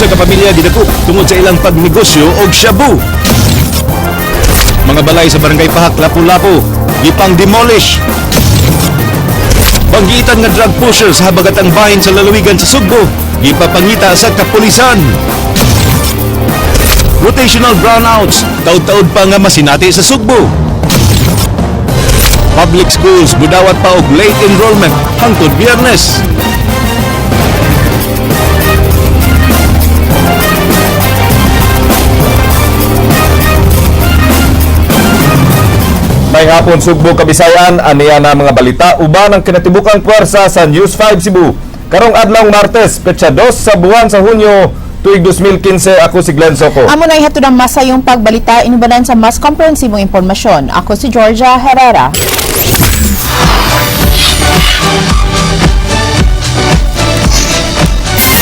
Usa ka pamilya gidakop tungod sa ilang pagnegosyo og shabu. Mga balay sa Barangay Pahak, Lapu-Lapu, gipang demolish. Banggitan nga drug pusher sa habagatang bahin sa lalawigan sa Sugbo, gipapangita sa kapulisan. Rotational brownouts, taud-taud pa nga masinati sa Sugbo. Public schools budawat pa og late enrollment hangtod Biyernes. May hapon, Sugbo, Kabisayan, aniya na mga balita uban ang kinatibukang puwersa sa News 5 Cebu. Karong adlawng Martes, petsa 2 sa buwan sa Hunyo, tuig 2015, ako si Glenn Soco. Amo na ihatod ang masayong pagbalita inubanan sa mas komprehensibong impormasyon. Ako si Georgia Herrera.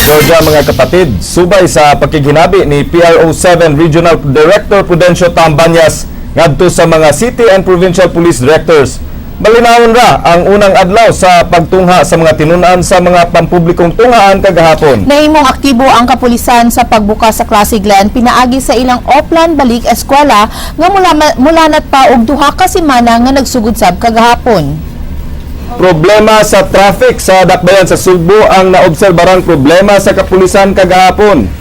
Georgia, mga kapatid, subay sa pakighinabi ni PRO7 Regional Director Prudencio Tambanyas ngadto sa mga city and provincial police directors. Malinawon ra ang unang adlaw sa pagtungha sa mga tinun-an sa mga pampublikong tunghaan kagahapon. Nahimong aktibo ang kapulisan sa pagbukas sa klase, Glenn, pinaagi sa ilang Oplan Balik Eskwela nga mula pa og 2 ka semana nga nagsugod sab kagahapon. Problema sa traffic sa dakbayan sa Sugbo ang naobserbarang problema sa kapulisan kagahapon.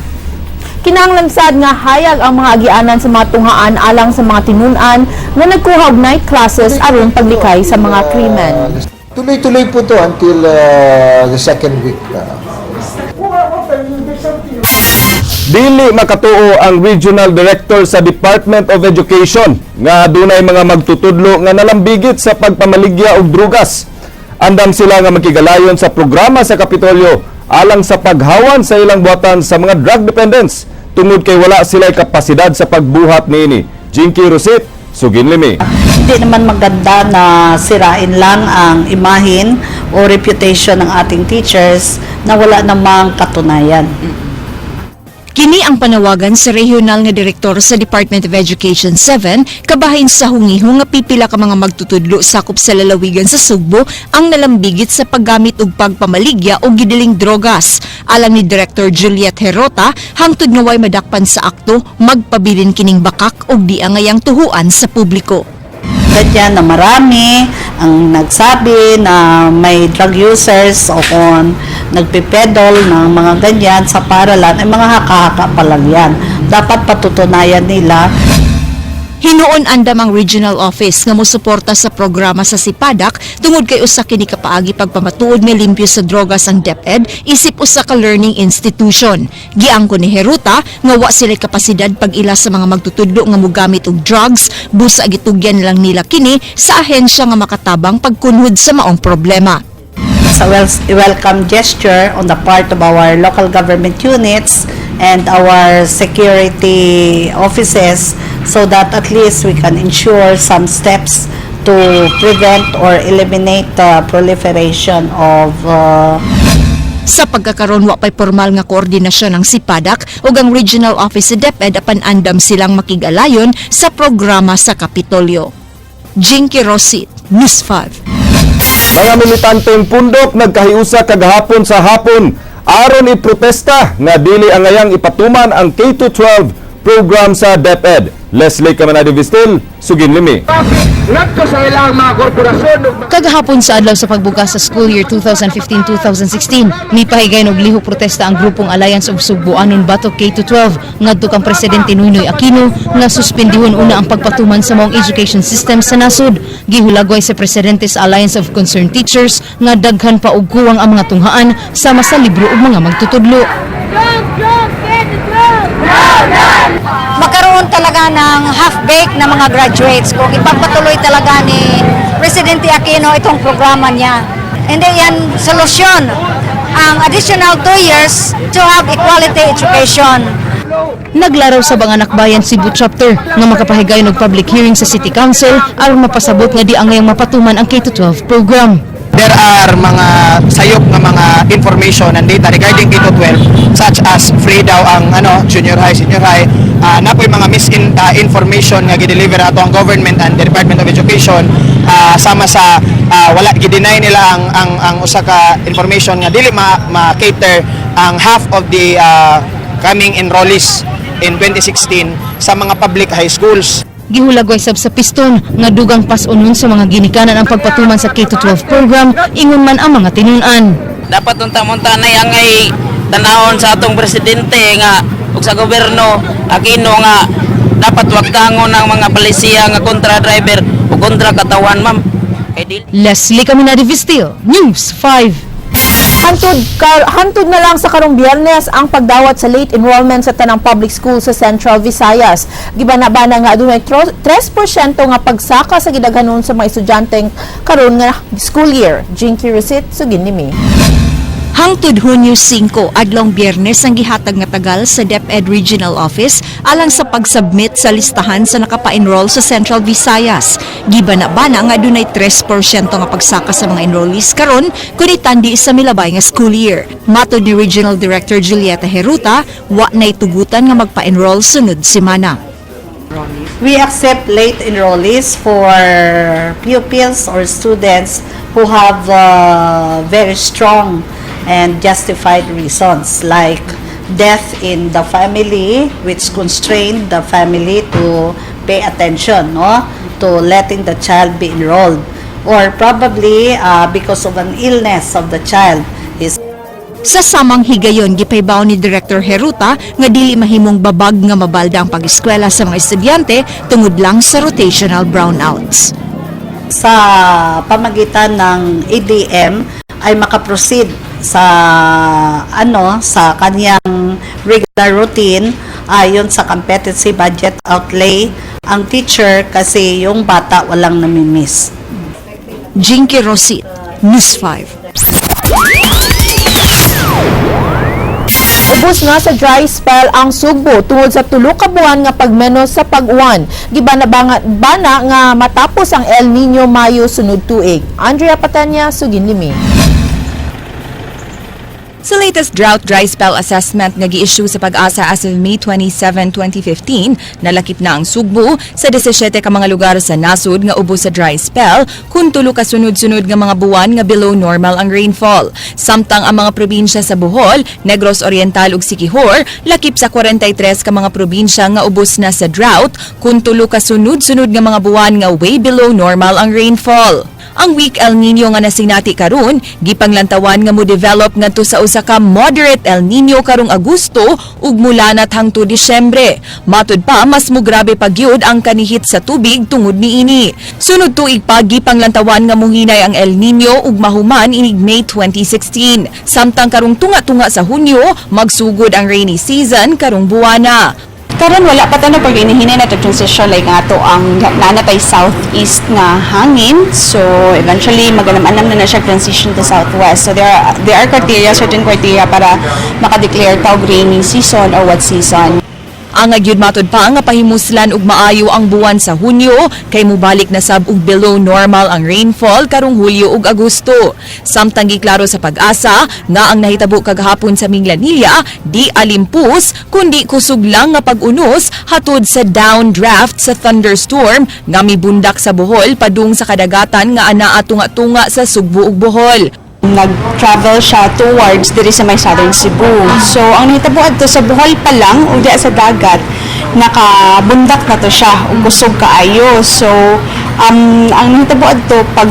Kinahanglan sad nga hayag ang mga agianan sa mga tunghaan alang sa mga tinun-an nga nagkuha og night classes aron paglikay sa mga krimen. Tuloy-tuloy po to until the second week. Dili makatuo ang Regional Director sa Department of Education nga adunay mga magtutudlo nga nalambigit sa pagpamaligya og drugas. Andam sila nga makigalayon sa programa sa Kapitolyo alang sa paghawan sa ilang buhatan sa mga drug dependents tungod kay wala sila'y kapasidad sa pagbuhat niini. Jinky Rosit, sugin limi. Hindi naman maganda na sirain lang ang imahin o reputation ng ating teachers na wala namang katunayan. Kini ang panawagan sa regional nga direktor sa Department of Education 7 kabahin sa hungiho nga pipila ka mga magtutudlo sakop sa lalawigan sa Sugbo ang nalambigit sa paggamit og pagpamaligya o gidiling drogas. Alang ni Director Juliet Herota, hangtod nga way madakpan sa akto, magpabilin kining bakak og di angayang tuhuan sa publiko. Ganyan na marami ang nagsabi na may drug users o kung nagpipedal ng mga ganyan sa paralan, ay mga haka-haka pa lang yan. Dapat patutunayan nila. Hinuon andam ang regional office nga mosuporta sa programa sa Sipadak tungod kay usa kini ka paagi pagpamatuod nga limpyo sa drogas ang DepEd isip usa ka learning institution. Giangko ni Heruta nga wa sila kapasidad pag-ila sa mga magtutudlo nga mogamit og drugs, busa gitugyan lang nila kini sa ahensya nga makatabang pagkunhod sa maong problema. It's a welcome gesture on the part of our local government units and our security offices so that at least we can ensure some steps to prevent or eliminate the proliferation of Sa pagkakaron, wa pay formal nga koordinasyon ang Sipadak ug ang regional office sa DepEd apan andam silang makig-alayon sa programa sa Kapitolyo. Jinky Rosit, News 5. Mga militanteng pundok nagkahiusa kagahapon sa hapon aron iprotesta nga dili angayang ipatuman ang K-12 program sa DepEd. Leslie Camanadi Vistil, sugin limi. Kagahapon sa adlaw sa pagbukas sa school year 2015-2016, mipahigayon og lihok protesta ang grupong Alliance of Sugbuanon Batok K-12 ngadto kang Presidente Noynoy Aquino nga suspendihon una ang pagpatuman sa maong education system sa nasod. Gihulagway sa presidente sa Alliance of Concerned Teachers nga daghan pa og kuwang ang mga tunghaan sama sa libro ug mga magtutudlo. Magkaroon talaga ng half-baked na mga graduates kung ipagpatuloy talaga ni Presidente Aquino itong programa niya. Hindi yan solusyon ang additional 2 years to have equality education. Naglaraw sa Anakbayan Cebu Chapter nga makapahigayon og public hearing sa City Council aron mapasabot nga di angayang mapatuman ang K-12 program. There are mga sayop nga mga information and data regarding K-12 such as free daw ang ano junior high, senior high. Napoy mga misinformation nga gi-deliver ato ang government and the Department of Education, sama sa wala gi-deny nila ang usa ka information nga dili ma-cater ang half of the coming enrollees in 2016 sa mga public high schools. Gihulagway sab sa piston nga dugang pas-unon sa mga ginikanan ang pagpatuman sa K-12 program, ingon man ang mga tinun-an. Dapat unta-unta na angay tanahon sa atong presidente nga ug sa gobyerno Aquino nga dapat wagtangon ang mga palisiya nga kontra driver o kontra katawan, ma'am, kay dili Leslie Caminade Vistil, News 5. Hantod na lang sa karong Biyernes ang pagdawat sa late enrollment sa tanang public school sa Central Visayas. Gibana-bana nga adunay 3% nga pagsaka sa gidaghanon sa mga estudyanteng karon nga school year. Jinky Rosit, sugin nimi. Hangtod Hunyo 5, adlong Biyernes ang gihatag nga tagal sa DepEd Regional Office alang sa pagsubmit sa listahan sa nakapa-enroll sa Central Visayas. Gibana-bana nga adunay 3% nga pagsaka sa mga enrollees karon kun itandi sa milabay nga school year. Matod ni Regional Director Julieta Heruta, wa nay tugutan nga magpa-enroll sunod semana. We accept late enrollees for pupils or students who have very strong and justified reasons, like death in the family, which constrained the family to pay attention, no, to letting the child be enrolled, or probably because of an illness of the child. His Sa samang higayon, gipaybaw ni Director Heruta nga dili mahimong babag nga mabalda ang pag-eskwela sa mga estudyante tungod lang sa rotational brownouts. Sa pamagitan ng ADM ay makaproceed sa ano, sa kanyang regular routine ayon sa competency budget outlay ang teacher, kasi yung bata walang namimiss. Jinky Rosit, News 5. Ubos na sa dry spell ang Sugbo tungod sa tulo ka buwan nga pagmenos sa pag-uwan. Gibana bana nga matapos ang El Nino Mayo sunod tuig. Andrea Patanya, sugin limi. Sa latest drought dry spell assessment nga gi-issue sa PAGASA as of May 27, 2015, nalakip na ang Sugbo sa 17 ka mga lugar sa nasod nga ubos sa dry spell kung tulo ka sunod-sunod nga mga buwan nga below normal ang rainfall. Samtang ang mga probinsya sa Bohol, Negros Oriental ug Siquijor lakip sa 43 ka mga probinsya nga ubos na sa drought kung tulo ka sunod-sunod nga mga buwan nga way below normal ang rainfall. Ang weak El Nino nga nasinati karon, gipanglantawan nga mo develop ngadto sa usa ka moderate El Nino karong Agosto ug mulanat hangtod Disyembre. Matud pa, mas mugrabe pa gyud ang kanihit sa tubig tungod niini. Sunod tuig pa, gipanglantawan nga muhinay ang El Nino ug mahuman inig May 2016. Samtang karong tunga-tunga sa Hunyo, magsugod ang rainy season karong buwana. Karon wala pa ta no, pag inihinay na to transition, like nga to ang nanatay southeast nga hangin, so eventually maganam-anam na na siya transition to southwest. So there are criteria, certain criteria para maka-declare ta og rainy season or what season. Ang agyud matod pa nga pahimuslan og maayo ang buwan sa Hunyo kay mubalik na sab og below normal ang rainfall karong Hulyo ug Agosto. Samtang giklaro sa PAGASA nga ang nahitabo kagahapon sa Minglanilla di alimpus kundi kusog lang nga pag-unos hatod sa downdraft sa thunderstorm nga mibundak sa Bohol padung sa kadagatan nga anaa tunga-tunga sa Sugbo ug Bohol. Nag-travel siya towards diri sa may southern Cebu. So ang nahitabo adto sa Bohol pa lang ug diya sa dagat, nakabundak na to siya ug kusog kaayo. So ang nahitabo adto, pag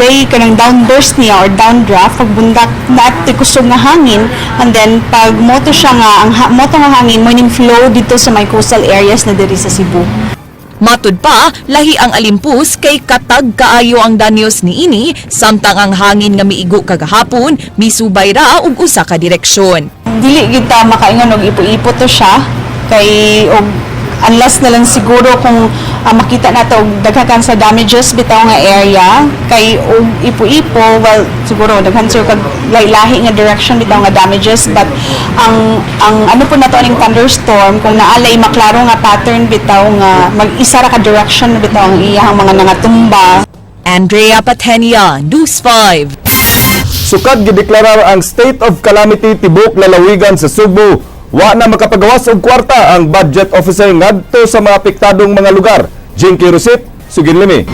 day kanang downburst niya or downdraft, pagbundak na at kusog nga hangin, and then pag moto siya nga ang moto nga hangin mo ning flow dito sa may coastal areas na diri sa Cebu. Matud pa, lahi ang alimpus kay katag kaayo ang danyos niini, samtang ang hangin nga miigo kagahapon misubay ra og usa ka direksyon. Dili gid ta makaingon og ipo-ipo to siya kay og unless na lang siguro kung makita nato og daghan sa damages bitaw nga area, kay og ipo-ipo, well, siguro daghan siguro kag lahi nga direction bitaw nga damages. But ang ano po nato aning thunderstorm, kung naalay maklaro nga pattern bitaw nga mag-isa ra ka direction bitaw ang iyahang mga nangatumba. Andrea Patenia, News 5. Sukad gideklarar ang state of calamity tibok lalawigan sa Sugbo, wa na makapagawas og kwarta ang budget officer ngadto sa mga apektadong mga lugar. Jinky Rosit, sugin limi.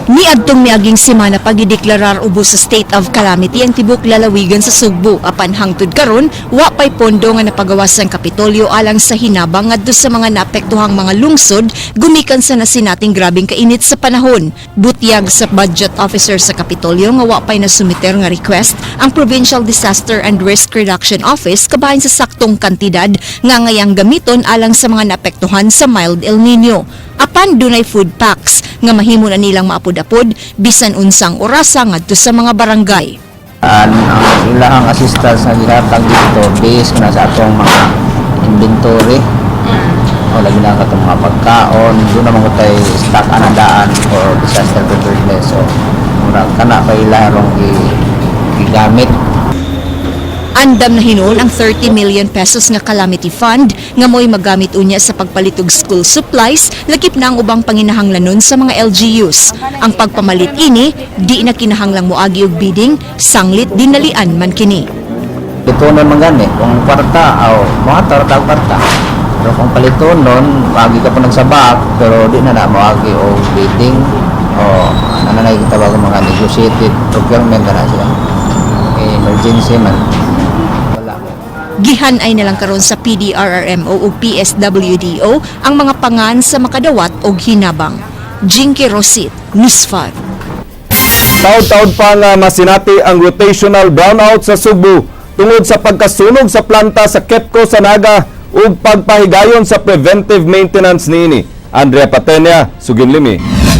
Niadtong miaging semana, paggideklarar ubos sa state of calamity ang tibok lalawigan sa Sugbo, apan hangtod karon wa pay pondo nga napagawas ang Kapitolyo alang sa hinabang ngadto sa mga naapektuhang mga lungsod gumikan sa nasinating grabeng kainit sa panahon. Butyag sa budget officer sa Kapitolyo nga wa pay nasumiter nga request ang Provincial Disaster and Risk Reduction Office kabahin sa saktong kantidad nga ngayang gamiton alang sa mga naapektuhan sa mild El Nino. Apan dunay food packs nga mahimo na nilang maapod-apod bisan unsang orasa ngadto sa mga barangay. Ang ilahang assistance na gihatag dito based na sa atong mga inventory o lagi na katong mga pagkaon. Doon naman ko tay stock anadaan for disaster preparedness, so murag kana pa ilahang gigamit. Andam na hinuon ang ₱30 million nga calamity fund nga mo'y magamit unya sa pagpalit og school supplies, lakip na ang ubang panginahanglanon sa mga LGUs. Ang pagpamalit ini di na kinahanglang moagi og bidding sanglit dinalian man kini. Palitonon man gani kung kwarta aw mohatag ra kwarta, pero kung palitonon, moagi ka pa nagsabak, pero di na na moagi og bidding o ano na gitawag mga negotiated procurement na siya. Eh, emergency man, wala. Gihan-ay na lang karon sa PDRRMO ug PSWDO ang mga pangan sa makadawat og hinabang. Jinky Rosit, News 5. Taod-taod pa nga masinati ang rotational brownout sa Sugbo tungod sa pagkasunog sa planta sa KEPCO sa Naga ug pagpahigayon sa preventive maintenance niini. Andrea Patenia, Suginlimi.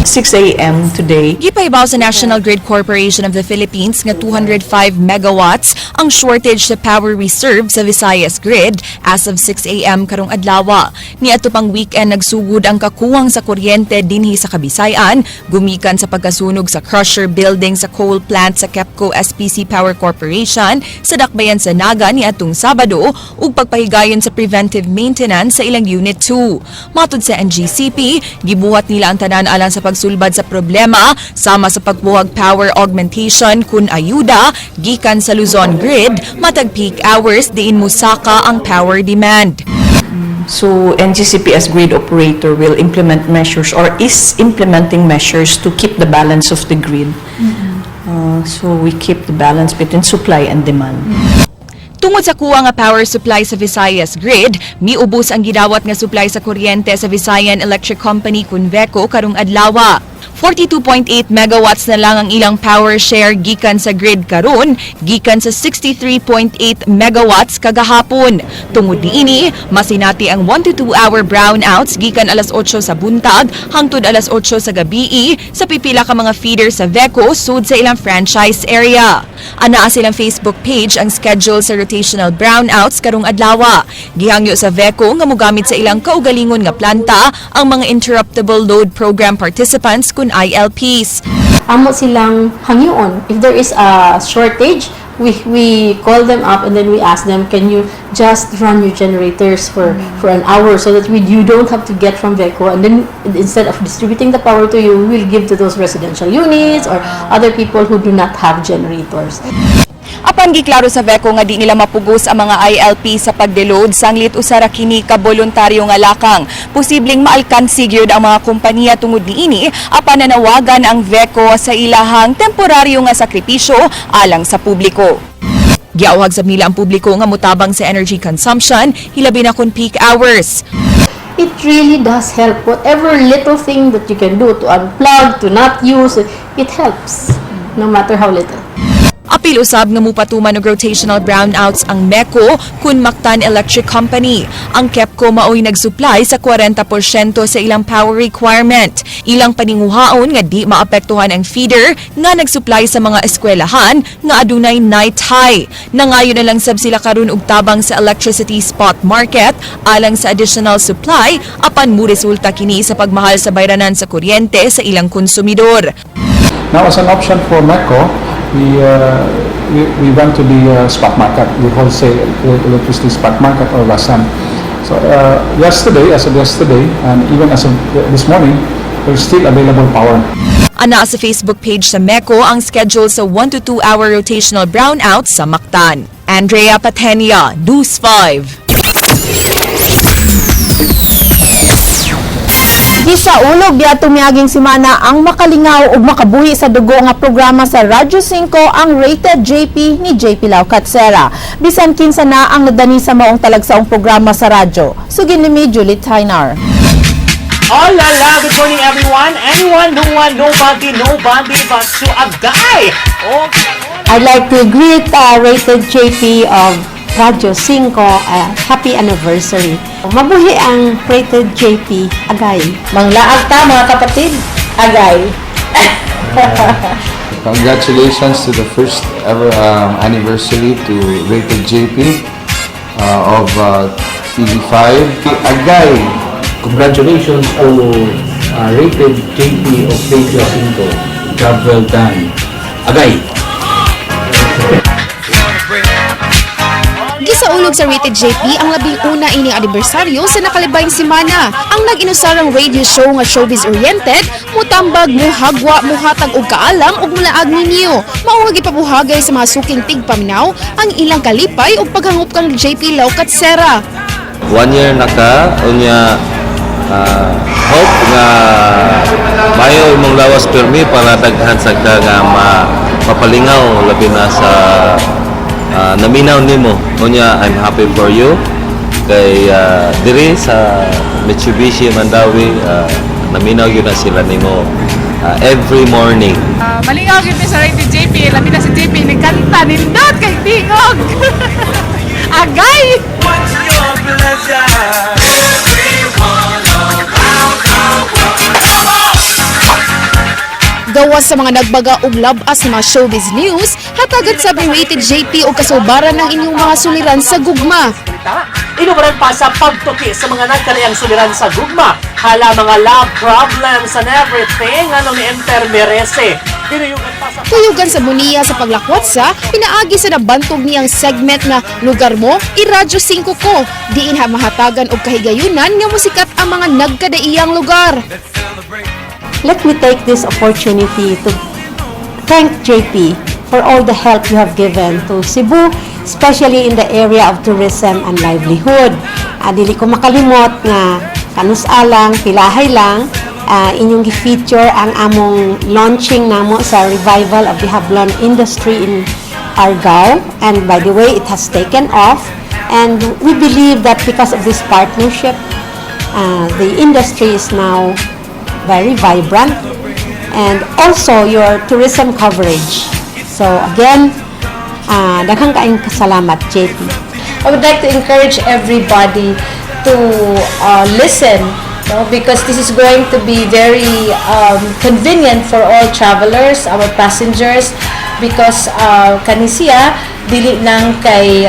6 a.m. today. Gipahibaw sa National Grid Corporation of the Philippines nga 205 megawatts ang shortage sa power reserve sa Visayas Grid as of 6 a.m. karong adlaw. Niadto pang weekend, nagsugod ang kakuwang sa kuryente dinhi sa Kabisayan gumikan sa pagkasunog sa crusher building sa coal plant sa KEPCO SPC Power Corporation sa Dakbayan sa Naga niadtong Sabado ug pagpahigayon sa preventive maintenance sa ilang Unit 2. Matod sa NGCP, gibuhat nila ang tanan alang sa pagsulbad sa problema, sama sa pagbuhag power augmentation kun ayuda gikan sa Luzon Grid matag peak hours diin musaka ang power demand. So NGCP as grid operator will implement measures or is implementing measures to keep the balance of the grid. So we keep the balance between supply and demand. Tungod sa kuwang nga power supply sa Visayas Grid, miubos ang gidawat nga supply sa kuryente sa Visayan Electric Company kun VECO karong adlawa. 42.8 megawatts na lang ang ilang power share gikan sa grid karon, gikan sa 63.8 megawatts kagahapon. Tungod niini, masinati ang 1 to 2 hour brownouts gikan alas 8 sa buntag hangtod alas 8 sa gabii sa pipila ka mga feeder sa VECO sud sa ilang franchise area. Anaa sa ilang Facebook page ang schedule sa rotational brownouts karong adlaw. Gihangyo sa VECO nga mogamit sa ilang kaugalingon nga planta ang mga interruptible load program participants kun ILPs. Amo silang hangyoon. If there is a shortage, we call them up and then we ask them, "Can you just run your generators for an hour so that you don't have to get from VECO? And then instead of distributing the power to you, we will give to those residential units or other people who do not have generators." Apan giklaro sa VECO nga di nila mapugos ang mga ILP sa pagdeload sanglit usa ra kini ka boluntaryo nga lakang. Posibleng maalkansi gyud ang mga kompanya tungod niini, apan nanawagan ang VECO sa ilahang temporaryo nga sakripisyo alang sa publiko. Giawhag sab nila ang publiko nga mutabang sa energy consumption, hilabi na kun peak hours. It really does help. Whatever little thing that you can do to unplug, to not use, it helps, no matter how little. Apil usab nga mupatuman og rotational brownouts ang MECO kun Mactan Electric Company. Ang KEPCO maoy nagsupply sa 40% sa ilang power requirement. Ilang paninguhaon nga di maapektuhan ang feeder nga nagsupply sa mga eskwelahan nga adunay night high. Nangayo na lang sab sila karon og tabang sa electricity spot market alang sa additional supply, apan mo resulta kini sa pagmahal sa bayranan sa kuryente sa ilang konsumidor. Now, as an option for MECO, we went to the spot market, the wholesale electricity spot market or WESM. So yesterday, as of yesterday, and even as of this morning, there's still available power. Anaa sa Facebook page sa MECO ang schedule sa 1 to 2 hour rotational brownout sa Mactan. Andrea Patenia, News 5. Gisaulog diadtong miaging semana ang makalingaw ug makabuhi sa dugo nga programa sa Radyo 5, ang Rated JP ni JP Lau Katsera. Bisan kinsa na ang nadani sa maong talagsaong programa sa radyo. Sugin ni Julie Tynar. Oh la la, good morning everyone. Anyone, no one, nobody, nobody but to a guy. Oh, I'd like to greet Rated JP of Radyo 5, happy anniversary. Mabuhi ang Rated JP, agay. Manglaag ta, mga kapatid, agay. Congratulations to the first ever anniversary to Rated JP of TV5. Agay! Congratulations to Rated JP of Radio 5. Job well done. Agay! Gisaulog sa Rated JP ang 11 ining anibersaryo sa nakalibayng semana. Ang nag-inusarang radio show nga showbiz-oriented, mutambag, muhagwa, muhatag og kaalam ug mulaag ninyo. Mao nga gipabuhagay sa mga suking tigpaminaw ang ilang kalipay ug paghangop kang JP Lau Katsera. One year na ka, unya hope nga mayo imong lawas permi para daghan sa ka nga mapalingaw, labi na sa naminaw nimo. Unya I'm happy for you kay diri sa Mitsubishi Mandaue, naminaw gyud na sila nimo every morning. Malingaw gyud mi sa Rated JP, labi na si JP ni kanta, nindot kay tingog. Agay! What's your pleasure? Everyone around the world. Come on! Gawas sa mga nagbaga og labas ng mga showbiz news, hatagan sa Rated JP og kasubaran ng inyong mga suliran sa gugma. Inubaran pa sa pagtuki sa mga nagkalayang suliran sa gugma. Hala mga love problems and everything. Ano ni Enter merece. Dinuyugan pa sa Tuyugan sa Muniya sa paglakwat sa pinaagi sa nabantog niyang segment nga Lugar Mo, iRadyo 5 Ko. Diin ha mahatagan og kahigayunan nga musikat ang mga nagkadaiyang lugar. Let me take this opportunity to thank JP for all the help you have given to Cebu, especially in the area of tourism and livelihood. Dili ko makalimot nga kanus-a lang, pilahay lang, inyong gi-feature ang among launching namo sa revival of the hablon industry in Argao. And by the way, it has taken off. And we believe that because of this partnership, the industry is now very vibrant and also your tourism coverage. So again, daghang kaayong kasalamat, JP. I would like to encourage everybody to listen, no, because this is going to be very convenient for all travelers, our passengers, because kani siya dili lang kay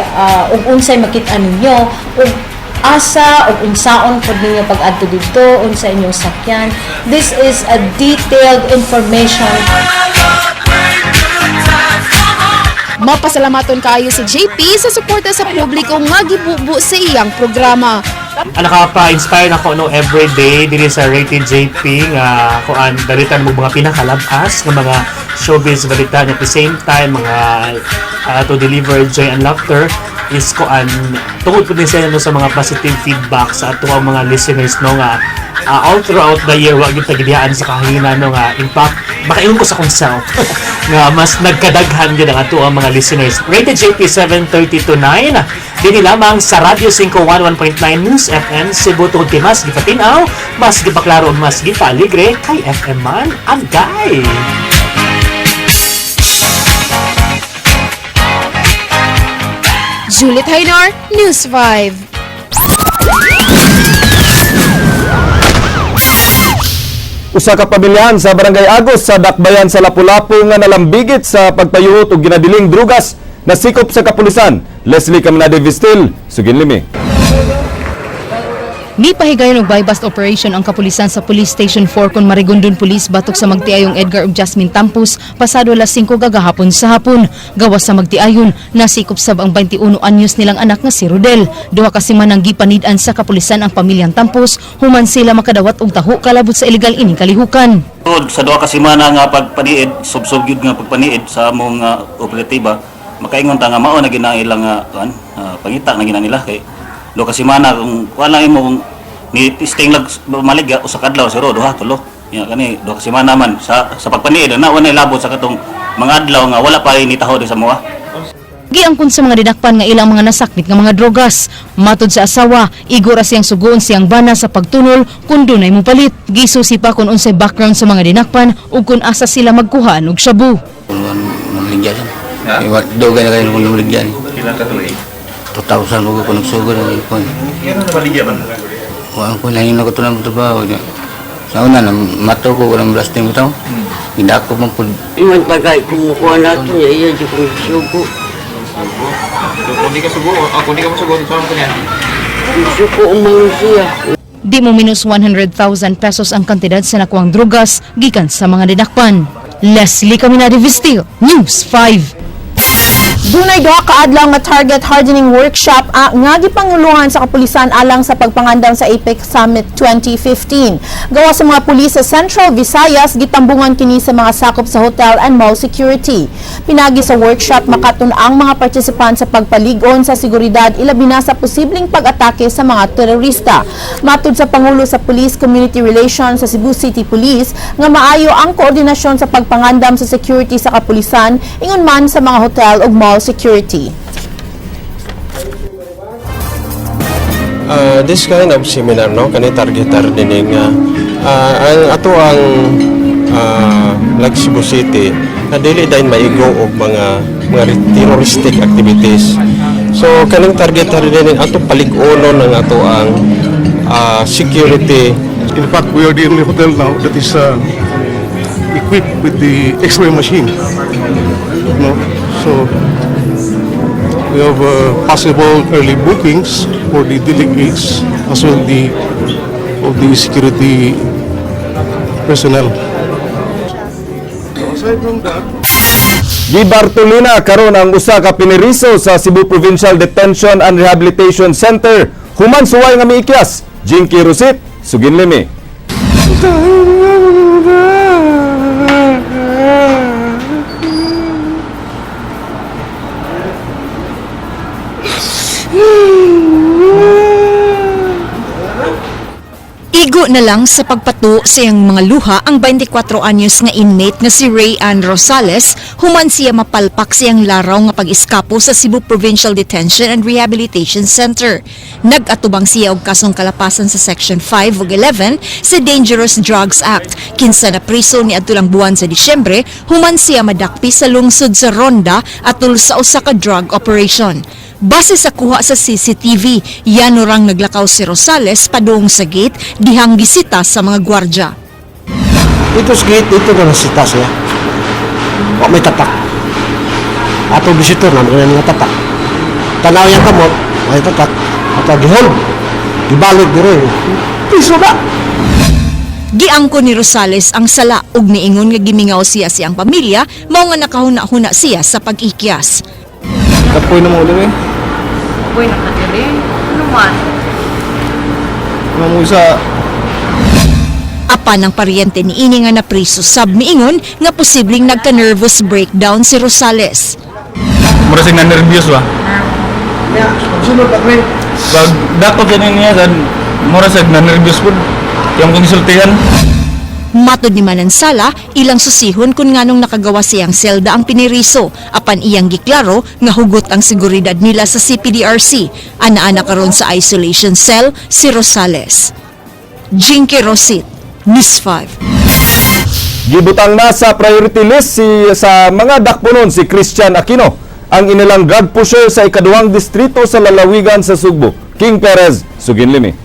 ug unsay makit-an ninyo ug asa ug unsaon pod ninyo pag-adto didto, unsa inyong sakyan. This is a detailed information. Mapasalamaton kaayo si JP sa suporta sa publiko nga gibubo sa iyang programa. Ang nakapa-inspire nako, no, everyday diri sa Rated JP nga kuan, dalitan mo mga pinakalabas nga mga showbiz balita, at the same time mga to deliver joy and laughter is kuan, tungod pud ni siya, no, sa mga positive feedback sa ato ang mga listeners, no, nga all throughout the year wa gyud ta gidiyaan sa kahina, no, nga in fact makaingon ko sa akong self nga mas nagkadaghan gyud ang ato ang mga listeners. Rated JP, 7:30 to 9 dinhi lamang sa Radyo 5 101.9 News FM Cebu, tungod kay mas gipatin-aw, mas gipaklaro ug mas gipaligre, kay FM man. Agay! Juliet Hainar, News 5. Usa ka pamilyahan sa Barangay Agos sa Dakbayan sa Lapu-Lapu nga nalambigit sa pagpayuhot og ginadiling drugas nasikop sa kapulisan. Leslie Caminade Vistil, sugin limi. Mipahigayon og buy-bust operation ang kapulisan sa Police Station 4 kon Marigondon Police batok sa magtiayong Edgar ug Jasmine Tampus pasado alas 5 gagahapon sa hapon. Gawas sa magtiayon, nasikop sab ang 21 anyos nilang anak nga si Rodel. 2 ka semana ang gipanid-an sa kapulisan ang pamilyang Tampus human sila makadawat og taho kalabot sa ilegal ining kalihukan. Tungod sa 2 ka semana nga pagpaniid, subsob gyud nga pagpaniid sa among operatiba, makaingon ta nga mao na gina ilang kuan, pangita na gina nila kay 2 ka semana kung kuan lang imo kung Ni testing lag maligya usa ka adlaw siguro duha tulo. Ya kani duha ka semana man sa pagpaniid na wala labot sa katong mga adlaw nga wala pa ni taho di sa moa. Giangkon sa mga dinakpan nga ilang mga nasakmit nga mga drogas. Matod sa asawa, igo ra siyang sugoon siyang bana sa pagtunol kung dunay mopalit. Gisusi pa kung unsay background sa mga dinakpan ug kung asa sila magkuha og shabu. Namaligya siya. Dugay na kayo kung namaligya. Pila ka tuig? 2,000 mo ko nagsugod ang ipon. Kaya namaligya man? Wa ko lain na ko to ng trabaho niya. Sa una, na mato ko walang blasting mo tao. Gidako man po. Iman pagay kumukuha nato niya, iya di kong sugo. Kung di ka sugo, kung di ka mo sugo, saan ko niya? Sugo umang siya. Di mo minus 100,000 pesos ang kantidad sa nakuang drogas gikan sa mga dinakpan. Leslie Caminade Vistil, News 5. Dunay duha ka adlaw nga target hardening workshop nga gipanguluhan sa kapulisan alang sa pagpangandam sa APEC Summit 2015. Gawa sa mga pulis sa Central Visayas, gitambungan kini sa mga sakop sa hotel and mall security. Pinagi sa workshop, makatun ang mga participant sa pagpalig-on sa seguridad, ilabi na sa posibleng pag-atake sa mga terorista. Matud sa Pangulo sa Police Community Relations sa Cebu City Police nga maayo ang koordinasyon sa pagpangandam sa security sa kapulisan ingon man sa mga hotel ug mall security. This kind of seminar, no, kani targetar din nga ang ato ang like Cebu City na dili dayon maigo og mga terroristic activities. So kaning targetar din ato palig-onon ang ato ang security. In fact, we are the only hotel now that is equipped with the X-ray machine. No? So we have possible early bookings for the delegates as well the of the security personnel. So aside from that, Gibartolina karon ang usa ka piniriso sa Cebu Provincial Detention and Rehabilitation Center human suway nga miikyas. Jinky Rosit, suginlimi. Igo na lang sa pagpato sa iyang mga luha ang 24 anyos nga inmate nga si Ray Ann Rosales human siya mapalpak siyang laraw nga pag-eskapo sa Cebu Provincial Detention and Rehabilitation Center. Nag-atubang siya og kasong kalapasan sa Section 5 ug 11 sa Dangerous Drugs Act, kinsa na priso ni lang buwan sa Disyembre human siya madakpi sa lungsod sa Ronda atol sa usa ka drug operation. Base sa kuha sa CCTV, yano rang naglakaw si Rosales padung sa gate dihang gisita sa mga gwardya. Dito sa gate, dito na nasita siya. Wa may tatak. Ato visitor na mga nga tatak. Tanaw yang kamot, may tatak. Ato gihold. Gibalik dire. Piso ba? Giangko ni Rosales ang sala ug niingon nga gimingaw siya siyang pamilya, mao nga nakahuna-huna siya sa pag-ikyas. Kapoy na mo ulit eh. Kapoy na ka diri. Ano man? Ano mo isa? Apan ang paryente ni ini nga napriso sab miingon nga posibleng nagka-nervous breakdown si Rosales. Mura sing na-nervyos ba? Sunod pa pre. Pag dakop sa niya sad, mura sad na-nervyos pud. Yung kong isultihan. Matod ni Manansala, ilang susihon kung nganong nakagawa siyang selda ang piniriso, apan iyang giklaro nga hugot ang seguridad nila sa CPDRC. Ana-ana karon sa isolation cell si Rosales. Jinky Rosit, News 5. Gibutang na sa priority list si sa mga dakponon si Christian Aquino, ang inilang drug pusher sa ikaduhang distrito sa lalawigan sa Sugbo. King Perez, suginlimi.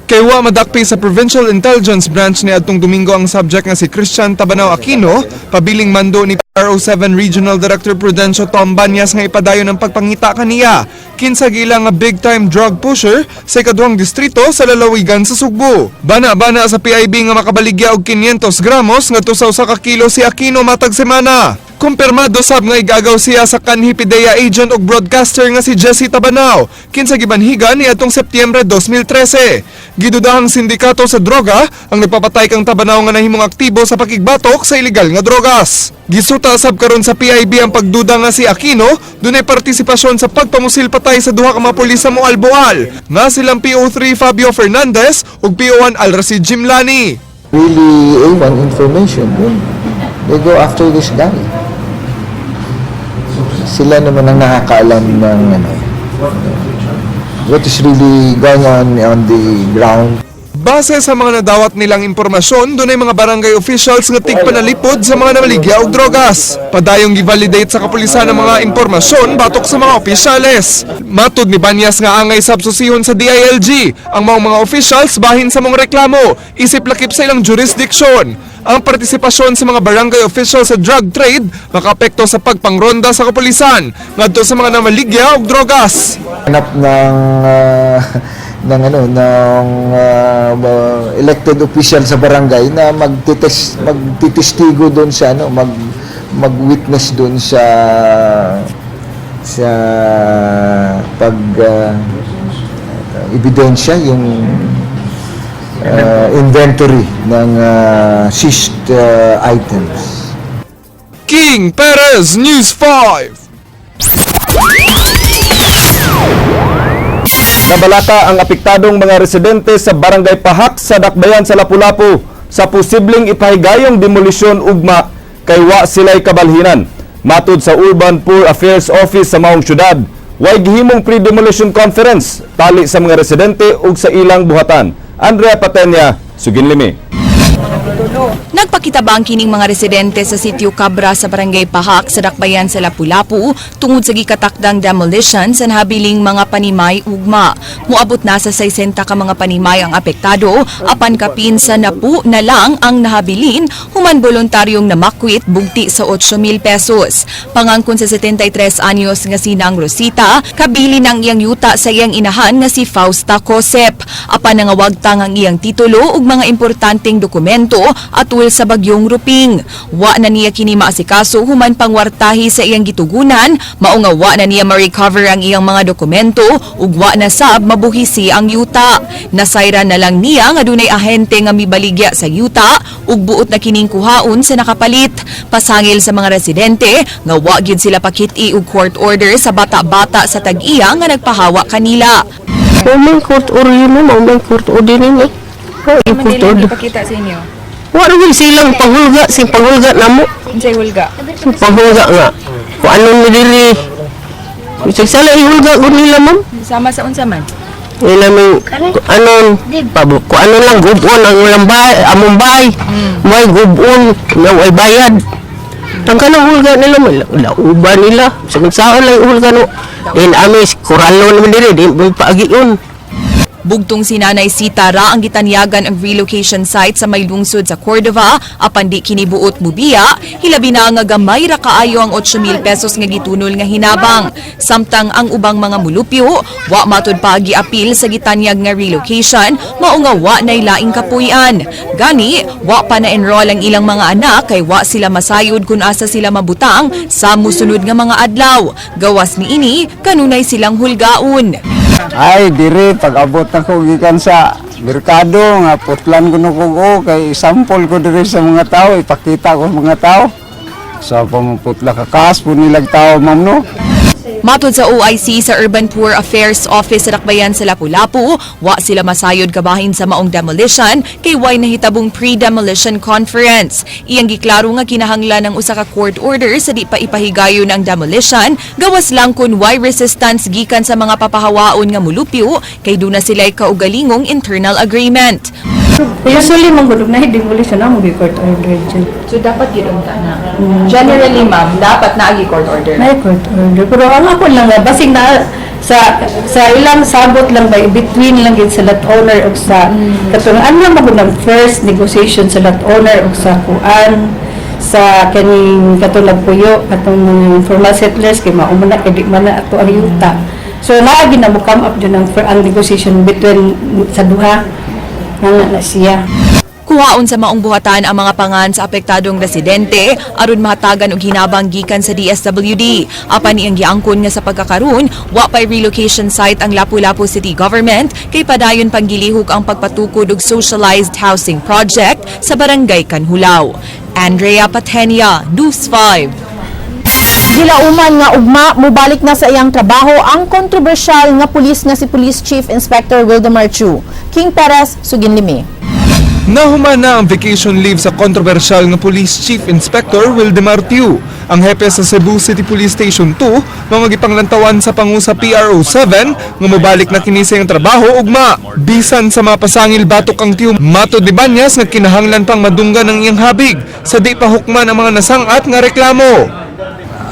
Kay wa madakpi sa Provincial Intelligence Branch ni adtong Domingo ang subject nga si Christian Tabanao Aquino, pabiling mando ni PRO7 Regional Director Prudencio Tom Banyas nga ipadayon ang pagpangita kaniya. Kinsa gila nga big time drug pusher sa ikaduhang distrito sa lalawigan sa Sugbo. Bana-bana sa PIB nga makabaligya og 500 gramos ngadto sa usa ka kilo si Aquino matag semana. Kumpirmado sab nga igagaw siya sa kanhi PDEA agent ug broadcaster nga si Jesse Tabanao, kinsa gibanhigan niadtong Setyembre 2013. Gidudahang sindikato sa droga ang nagpapatay kang Tabanao nga nahimong aktibo sa pakigbatok sa ilegal nga drogas. Gisuta sab karon sa PIB ang pagduda nga si Aquino dunay partisipasyon sa pagpamusil patay sa duha ka mga pulis sa Moalboal nga silang PO3 Fabio Fernandez ug PO1 Alracid Jimlani. Really A1 information, yun. They go after this guy. Sila naman ang nakakaalam ng ano, what is really going on the ground. Base sa mga nadawat nilang impormasyon, dunay mga barangay officials nga tigpanalipod sa mga namaligya og drogas. Padayong gi-validate sa kapulisan ang mga impormasyon batok sa mga opisyales. Matud ni Banyas nga angay sab susihon sa DILG ang mga officials bahin sa mga reklamo, isip lakip sa ilang jurisdiction. Ang partisipasyon sa mga barangay officials sa drug trade makaapekto sa pagpangronda sa kapulisan ngadto sa mga namaligya og drogas. Hanap ng ano ng elected official sa barangay na magtitestigo doon sa ano, mag-witness doon sa pag ebidensya, yung inventory ng seized items. King Perez, News 5. Nabalaka ang apektadong mga residente sa Barangay Pahak sa Dakbayan sa Lapu-Lapu sa posibleng ipahigayong demolisyon ugma kay wa sila'y kabalhinan. Matud sa Urban Poor Affairs Office sa maong syudad, way gihimong pre-demolition conference tali sa mga residente ug sa ilang buhatan. Andrea Patenya, Suginlimi. Nagpakitabang kining mga residente sa Sitio Cabra sa Barangay Pahak sa Dakbayan sa Lapu-Lapu tungod sa gikatakdang demolition sa nahabiling mga panimay ugma. Muabot na sa 60 ka mga panimay ang apektado, apan kapin sa napu na lang ang nahabilin human voluntaryong namakwit bugti sa 8,000 pesos. Pangangkon sa 73 anyos nga si Nang Rosita, kabili ng iyang yuta sa iyang inahan nga si Fausta Cosep. Apan nangawagtang ang iyang titulo ug mga importanteng dokumento atul sa bagyong Ruping. Wa na niya kini maasikaso human pangwartahi sa iyang gitugunan, mao nga wa na niya ma-recover ang iyang mga dokumento ug wa na sab mabuhisi ang yuta. Nasayran na lang niya nga dunay ahente nga mibaligya sa yuta ug buot na kining kuhaon sa nakapalit. Pasangil sa mga residente nga wa gyud sila pakit-i og court order sa bata-bata sa tag-iya nga nagpahawa kanila. May court order mo, may court order nini. Oh, yung court order. Ipakita sa inyo. Wala rin silang panghulga, sing panghulga na mo. Unsay hulga? Panghulga nga. Kung anong nilili. Bisag sala ihulga ko nila, ma'am. Sama sa unsa man? Nila may kung anon, kung ano lang gubon ang ulang bahay, among bahay. May gubon, na way bayad. Ang kanang hulga nila, may lauba nila. Sa magsaon lang hulga no. Din amis, kuralo naman dili, di mo paagion. Bugtong si Nanay Sita ra ang gitanyagan ang relocation site sa may lungsod sa Cordova apan di kinibuot mubiya, hilabi na nga gamay ra kaayo ang 8,000 pesos nga gitunol nga hinabang. Samtang ang ubang mga mulupyo, wa matud pa giapil sa gitanyag nga relocation, mao nga wa nay laing kapuy-an. Gani, wa pa na-enroll ang ilang mga anak kay wa sila masayod kung asa sila mabutang sa musunod nga mga adlaw. Gawas niini, kanunay silang hulgaon. Ay, dire, pag abot ako gikan sa merkado, nga putlan ko no ko, kay sample ko dire sa mga tao, ipakita ko sa mga tao. So, pamuputla ka, kaas po nilag tao, ma'am, no? Matod sa OIC sa Urban Poor Affairs Office sa Dakbayan sa Lapu-Lapu, wa sila masayod kabahin sa maong demolition kay way nahitabong pre-demolition conference. Iyang giklaro nga kinahanglan ng usa ka court order sa di pa ipahigayon ang demolition, gawas lang kun way resistance gikan sa mga papahawaon nga mulupyo kay duna sila'y kaugalingong internal agreement. Usually, manggulog na demolition na mo court order dyan. So dapat yun unta na. Generally, ma'am, dapat naagi court order. May court order. Pero ang ako lang nga, basing na sa ilang sabot lang ba, between lang gid sa lot owner og sa katong ano lang magud ang first negotiation sa lot owner og sa kuan sa kaning katong nagpuyo katong mga informal settlers kay mao man na kay di man na ato ang yuta. So naagi na mo come up jud ang negotiation between sa duha nga na siya. Kuhaon sa maong buhatan ang mga pangan sa apektadong residente aron mahatagan og hinabang gikan sa DSWD. Apan iyang giangkon nga sa pagkakaron, wa pay relocation site ang Lapu-Lapu City Government kay padayon panggilihok ang pagpatukod og socialized housing project sa Barangay Canjulao. Andrea Patenia, News 5. Gilauman nga ugma mubalik na sa iyang trabaho ang kontrobersyal nga pulis nga si Police Chief Inspector Wildemar Chu. King Perez, Suginlimi. Nahuman na ang vacation leave sa kontrobersyal nga Police Chief Inspector Wildemar Tiu. Ang hepe sa Cebu City Police Station 2, mga gipanglantawan sa pangu sa PRO 7, nga mobalik na kini sa iyang trabaho ugma. Bisan sa mga pasangil batok ang Tiu, matod ni Banyas nga kinahanglan pang madunggan ang iyang habig sa di pa hukman ang mga nasangat nga reklamo.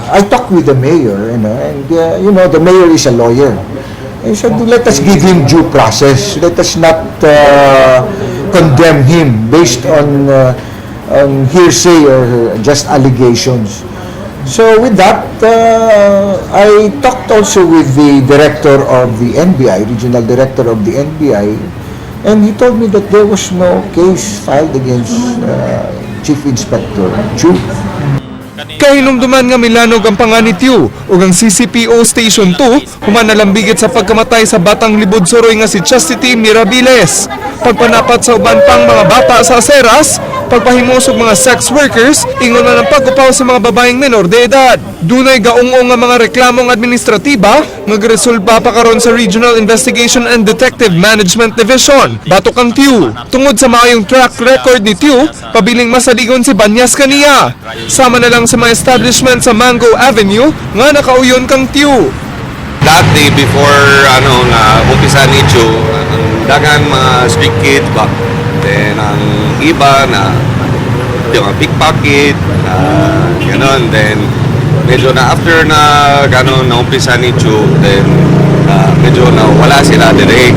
I talked with the mayor, and the mayor is a lawyer. He said, "Let us give him due process. Let us not condemn him based on hearsay or just allegations." So with that, I talked also with the director of the NBI, regional director of the NBI, and he told me that there was no case filed against Chief Inspector Chu. Kahinumduman nga milanog ang pangan ni Tiu ug ang CCPO Station 2 human nalambigit sa pagkamatay sa batang libod suroy nga si Chastity Mirabilis. Pagpanapat sa uban pang mga bata sa aseras, pagpahimos og mga sex workers, ingon man ang pag-upaw sa mga babaeng menor de edad. Dunay gaung-ong nga mga reklamong administratiba nga giresolba pa karon sa Regional Investigation and Detective Management Division. Batok ang Tiu. Tungod sa maayong track record ni Tiu, pabiling masaligon si Banyas kaniya. Sama na lang sa mga establishment sa Mango Avenue nga nakauyon kang Tiu. That day before ano nga umpisa ni Joe, ang daghan mga street kids ba. Then ang iba na yung mga pickpocket, ganon. Then medyo na after na ganon na umpisa ni Joe, then medyo na wala sila dire.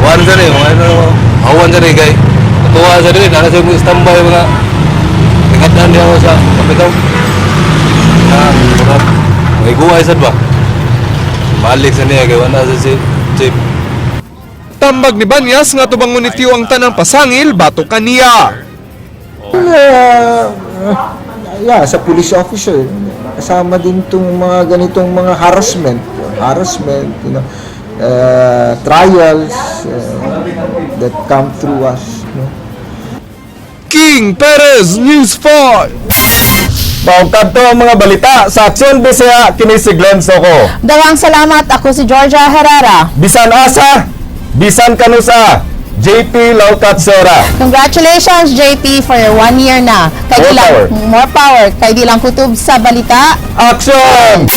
Awan sa rin, mga ano, awan sa rin kay. Tuwa sa rin, nasa sa standby mga nagkadaan niya ako sa kapitaw. Na, mga may guway sad ba? Balik sa niya kay wala sa si Chief. Tambag ni Banyas nga tubangon ni Tiu ang tanang pasangil batok kaniya. Yeah, sa police officer, kasama din itong mga ganitong mga harassment, trials that come through us. No? King Perez, News 5. Mao kadto ang mga balita sa Aksyon Bisaya, kini si Glenn Soco. Daghang salamat, ako si Georgia Herrera. Bisan asa, bisan kanusa, JP Laucat Sera. Congratulations, JP, for your one year na. Kay More di lang, power. More power. Kay di lang kutob sa balita. Action!